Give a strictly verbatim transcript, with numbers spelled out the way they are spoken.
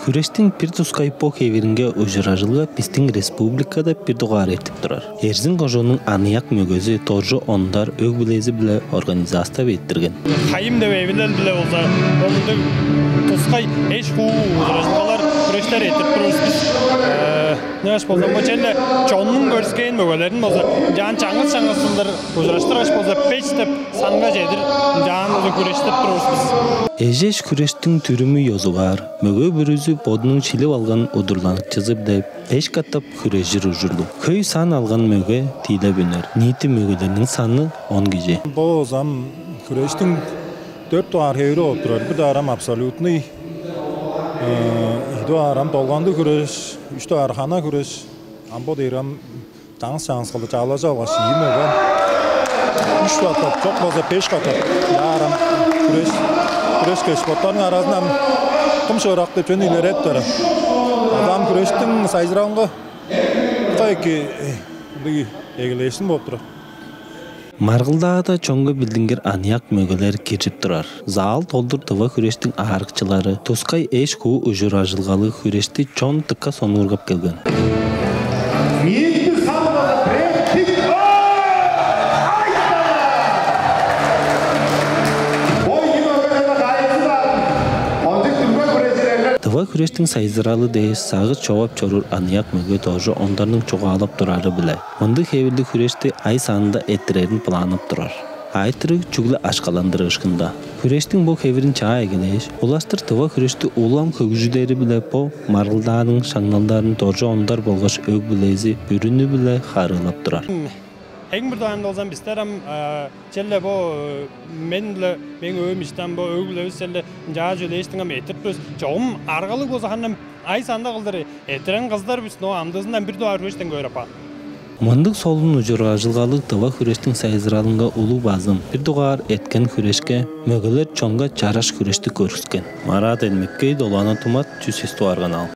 Хүрештиң бир тускай бо хевиринге ужуражылга бистиң республикада бир дугаар эртип турар. Эрзин кожууннуң аныяк мөгези Доржу Ондар өг-бүлези-биле организастап эрттирген. Хайым деп эвилел-биле болза, ол ындыг тускай эш-хуу ужуражылгалар, хүрештер эртип турувус бис. Э, Ынчангаш болза, бо черле чоннуң көрүскээн мөгелерин болза, ынчаан чаңгыс-чаңгыс сылдыр ужураштыргаш болза, беш деп санга чедир ынчаан болза хүрештип турувус бис. Эжеш хүрештиң дүрүмү ёзугаар, мөге бүрүзү бодунуң шилип алган удурланыкчызы-биле беш катап хүрежир ужурлуг. Хөй сан алган мөге тиилеп үнер. Ниити мөгелерниң саны он кижи. Бо зам хүрештиң дөрт дугаар хевири болуп турар. Бир дугаар ам абсолютный, э, ийи дугаар ам долгандыг хүреш, үш дугаар хана хүреш, ам бо дээр ам чаңгыс-чаңгыс кылдыр чаалажып алгаш, ийи мөге. Үш катап, чок болза беш катап. Ам хүреш, хүреш кеш боттарының аразында ам кым шыырак деп чүвени илередип турар. Ам хүрештиң сайзыралынга кайы эки, э, ындыг эгелээшкин болуп турар. Маргылдаада чонга билдингир аныяк мөгелер киржип турар. Зал толдур тыва хүрештиң аарыкчылары, тускай эш-хуу ужуражылгалыг хүрешти чон дыка сонуургап келген. Ниитти салбаза, бирээк тик. Ой, айтпаңар! Бо ийи мөгеден кайызы баар? Кончуг дүрген хүрежир эрлер. Тыва хүрештиң сайзыралы дээш сагыш човап чоруур аныяк мөге Доржу Ондарның чугаалап турары-биле, мындыг хевирлиг хүрешти ай санында эрттирерин планнап турар. Айтырыг чүгле акшаландырыышкында. Хүрештиң бо хевирин чаа эгелээш, улаштыр тыва хүрешти улам хөгжүдери-биле бо маргылдааның шаңналдарын Доржу Ондар болгаш өг-бүлези бүрүнү-биле харыылап турар. Эң бир дугаарында болза, бистер ам, а, черле бо, э, мен-биле мээң өөм ишти ам бо өг-бүлевис черле ынчаар чүлээштиң ам эрттирип турувус. Чогум аргалыг болза, харын ам ай санында кылдыр эрттирген кызылдыр бис, но амдыызындан бир дугаар хүрештен көөр апаар. Мындыг солун ужуражылгалыг тыва хүрештиң сайзыралынга улуг базым. Бир дугаар эрткен хүрешке мөгелер чонга чараш хүрешти көргүскен. Марат Элмеккей, Долгана Тумат, чүс сес дугаар канал.